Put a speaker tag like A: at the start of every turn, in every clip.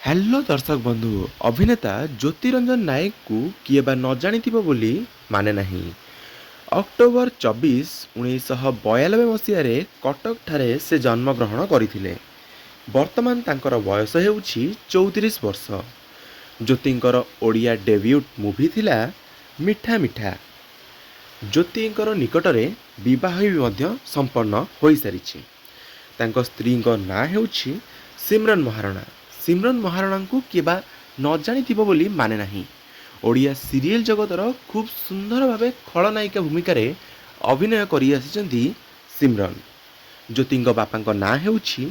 A: Hello ଦର୍ଶକ ବନ୍ଧୁ, ଅଭିନେତା ଜ୍ୟୋତିରଞ୍ଜନ ନାୟକଙ୍କୁ କିଏ ବା ନ ଜାଣିଥିବ ବୋଲି ମାନେ ନାହିଁ। ଅକ୍ଟୋବର 24, 1992 ମସିହାରେ କଟକଠାରେ ସେ ଜନ୍ମଗ୍ରହଣ କରିଥିଲେ। ବର୍ତ୍ତମାନ ତାଙ୍କର ବୟସ ହେଉଛି 34 ବର୍ଷ। ଜ୍ୟୋତିଙ୍କର ଓଡ଼ିଆ ଡେବ୍ୟୁଟ୍ ମୁଭି ଥିଲା ମିଠା ମିଠା। ଜ୍ୟୋତିଙ୍କର ନିକଟରେ ବିବାହ ବି ମଧ୍ୟ ସମ୍ପନ୍ନ ହୋଇସାରିଛି। ତାଙ୍କ ସ୍ତ୍ରୀଙ୍କ ନାଁ ହେଉଛି ସିମ୍ରନ ମହାରଣା। ସିମ୍ରନ ମହାରଣାଙ୍କୁ କିଏ ବା ନ ଜାଣିଥିବ ବୋଲି ମାନେ ନାହିଁ। ଓଡ଼ିଆ ସିରିଏଲ୍ ଜଗତର ଖୁବ୍ ସୁନ୍ଦର ଭାବେ ଖଳନାୟିକା ଭୂମିକାରେ ଅଭିନୟ କରି ଆସିଛନ୍ତି ସିମ୍ରନ। ଜ୍ୟୋତିଙ୍କ ବାପାଙ୍କ ନାଁ ହେଉଛି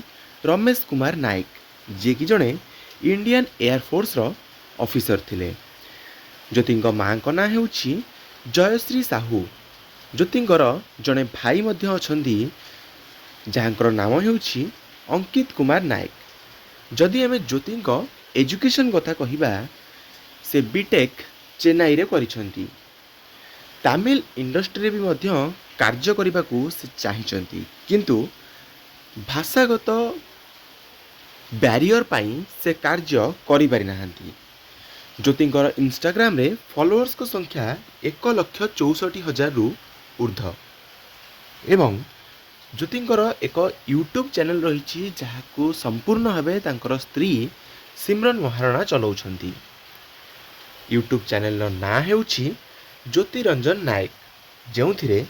A: ରମେଶ କୁମାର ନାୟକ, ଯିଏକି ଜଣେ ଇଣ୍ଡିଆନ୍ ଏୟାରଫୋର୍ସର ଅଫିସର ଥିଲେ। ଜ୍ୟୋତିଙ୍କ ମାଆଙ୍କ ନାଁ ହେଉଛି ଜୟଶ୍ରୀ ସାହୁ। ଜ୍ୟୋତିଙ୍କର ଜଣେ ଭାଇ ମଧ୍ୟ ଅଛନ୍ତି, ଯାହାଙ୍କର ନାମ ହେଉଛି ଅଙ୍କିତ କୁମାର ନାୟକ। ଯଦି ଆମେ ଜ୍ୟୋତିଙ୍କ ଏଜୁକେସନ୍ କଥା କହିବା, ସେ ବିଟେକ୍ ଚେନ୍ନାଇରେ କରିଛନ୍ତି। ତାମିଲ ଇଣ୍ଡଷ୍ଟ୍ରିରେ ବି ମଧ୍ୟ କାର୍ଯ୍ୟ କରିବାକୁ ସେ ଚାହିଁଛନ୍ତି, କିନ୍ତୁ ଭାଷାଗତ ବ୍ୟାରିୟର ପାଇଁ ସେ କାର୍ଯ୍ୟ କରିପାରିନାହାନ୍ତି। ଜ୍ୟୋତିଙ୍କର ଇନଷ୍ଟାଗ୍ରାମରେ ଫଲୋଅର୍ସଙ୍କ ସଂଖ୍ୟା 1,64,000ରୁ ଉର୍ଦ୍ଧ୍ୱ ଏବଂ ଜ୍ୟୋତିଙ୍କର ଏକ ୟୁଟ୍ୟୁବ୍ ଚ୍ୟାନେଲ୍ ରହିଛି, ଯାହାକୁ ସମ୍ପୂର୍ଣ୍ଣ ଭାବେ ତାଙ୍କର ସ୍ତ୍ରୀ ସିମ୍ରନ ମହାରଣା ଚଲାଉଛନ୍ତି। ୟୁଟ୍ୟୁବ୍ ଚ୍ୟାନେଲ୍ର ନାଁ ହେଉଛି ଜ୍ୟୋତିରଞ୍ଜନ ନାୟକ, ଯେଉଁଥିରେ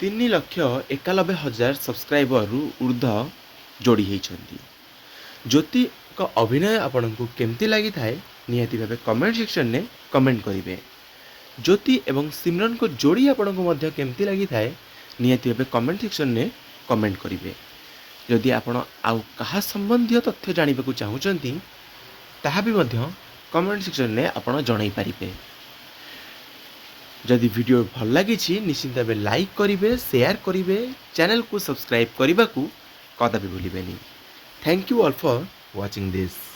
A: 3,91,000 ସବସ୍କ୍ରାଇବରରୁ ଉର୍ଦ୍ଧ୍ୱ ଯୋଡ଼ି ହେଇଛନ୍ତି। ଜ୍ୟୋତିଙ୍କ ଅଭିନୟ ଆପଣଙ୍କୁ କେମିତି ଲାଗିଥାଏ, ନିହାତି ଭାବେ କମେଣ୍ଟ ସେକ୍ସନରେ କମେଣ୍ଟ କରିବେ। ଜ୍ୟୋତି ଏବଂ ସିମ୍ରନଙ୍କ ଯୋଡ଼ି ଆପଣଙ୍କୁ ମଧ୍ୟ କେମିତି ଲାଗିଥାଏ, ନିହାତି ଭାବେ କମେଣ୍ଟ ସେକ୍ସନରେ କମେଣ୍ଟ କରିବେ। ଯଦି ଆପଣ ଆଉ କାହା ସମ୍ବନ୍ଧୀୟ ତଥ୍ୟ ଜାଣିବାକୁ ଚାହୁଁଛନ୍ତି, ତାହା ବି ମଧ୍ୟ କମେଣ୍ଟ ସେକ୍ସନରେ ଆପଣ ଜଣାଇ ପାରିବେ। ଯଦି ଭିଡ଼ିଓ ଭଲ ଲାଗିଛି, ନିଶ୍ଚିନ୍ତ ଭାବେ ଲାଇକ୍ କରିବେ, ସେୟାର କରିବେ, ଚ୍ୟାନେଲକୁ ସବସ୍କ୍ରାଇବ୍ କରିବାକୁ କଦାପି ଭୁଲିବେନି। Thank you all for watching this.